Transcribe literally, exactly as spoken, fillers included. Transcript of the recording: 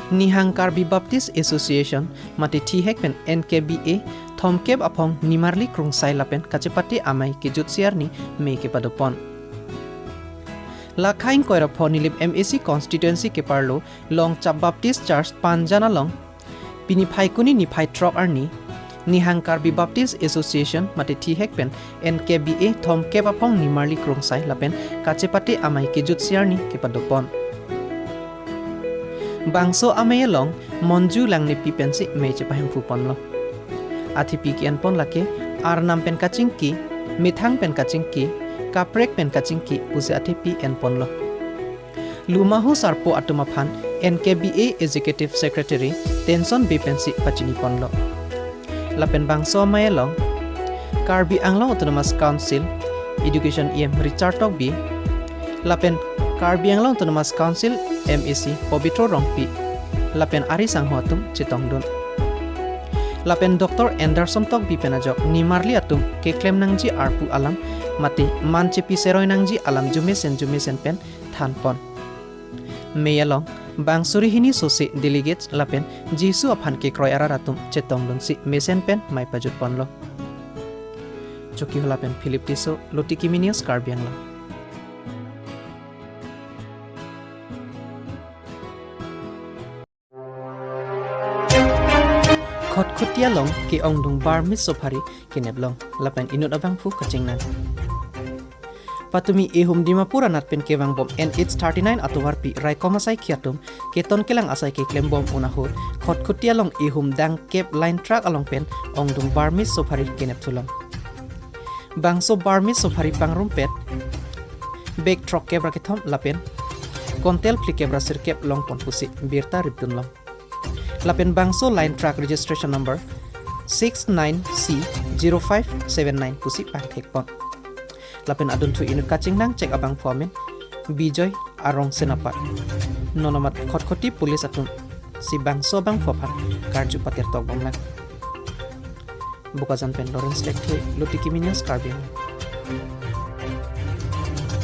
Nihang Karbi Baptist Association mate thihek pen N K B A thomkep aphong nimarli krungsai lapen kachepate amei kejutsi arni mei kepadopon. Lakha ingkoi ra pho Nilip M A C constituency keparlo Longchap Baptist Church Panjan along pini Phaikuni niphai throk arni Nihang Karbi Baptist Association mate thihek pen N K B A thomkep aphong nimarli krungsai lapen kachepate amei kejutsi arni kepadopon. Bangso amei along Monju Langnepi pensi mei chepahemphu ponlo. Athepi ke-enpon lake arnam pen kachingki, methang pen kachingki, kaprek pen kachingki pusi athepi enponlo. Lumahu sarpo atum aphan N K B A Executive Secretary Tenson Bey pensi pachini ponlo. Lapen bangso amei along Karbi Anglong Autonomous Council Education E M Richard Tokbi, lapen Karbi Anglong Autonomous Council M A C Pobitro Rongpi, lapen ari sangho atum chetongdun. Lapen Doctor Anderson Tokbi pen ajok nimarli atum keklem nangji arpu alam mate man chepi seroi nangji alam jumesen jumesen pen thanpon. Mei along bang suri hini sose delegates lapen Jisu aphan kekroi arat atum chetongdunsi mesen pen mei pajut ponlo. Chokihola pen Philip Tisso, Lotiki Mini News, Karbi Anglong. Khatkhati along ke-ongdung Burmese Safari keneplong lapen inut abangphu kachingnang. Patumi ehum Dimapur anat pen kevangbom N H thirty-nine atovarpi raikom asaikhi atum keton kelang asai keklembom un ahut Khatkhati along ehum dangkep line truck along pen ongdung Burmese Safari kenep thulong. Bangso Burmese Safari pangrumpet bag throkkep ra kethom lapen kontel phlikep ra sirkep longpon pusi birta ripdunlong. Lapen bangso line truck registration number six nine C zero five seven nine pusi pangthekpon. Lapen adunthu inut kachingnang chek abangphu amen Bijoy Arong Senapat. Non amat Khatkhati police atum si bangso abangphu aphan karju patir tokbomlang. Bokajan pen Lawrence Lekthe, Lotiki Mini News, Karbi Anglong.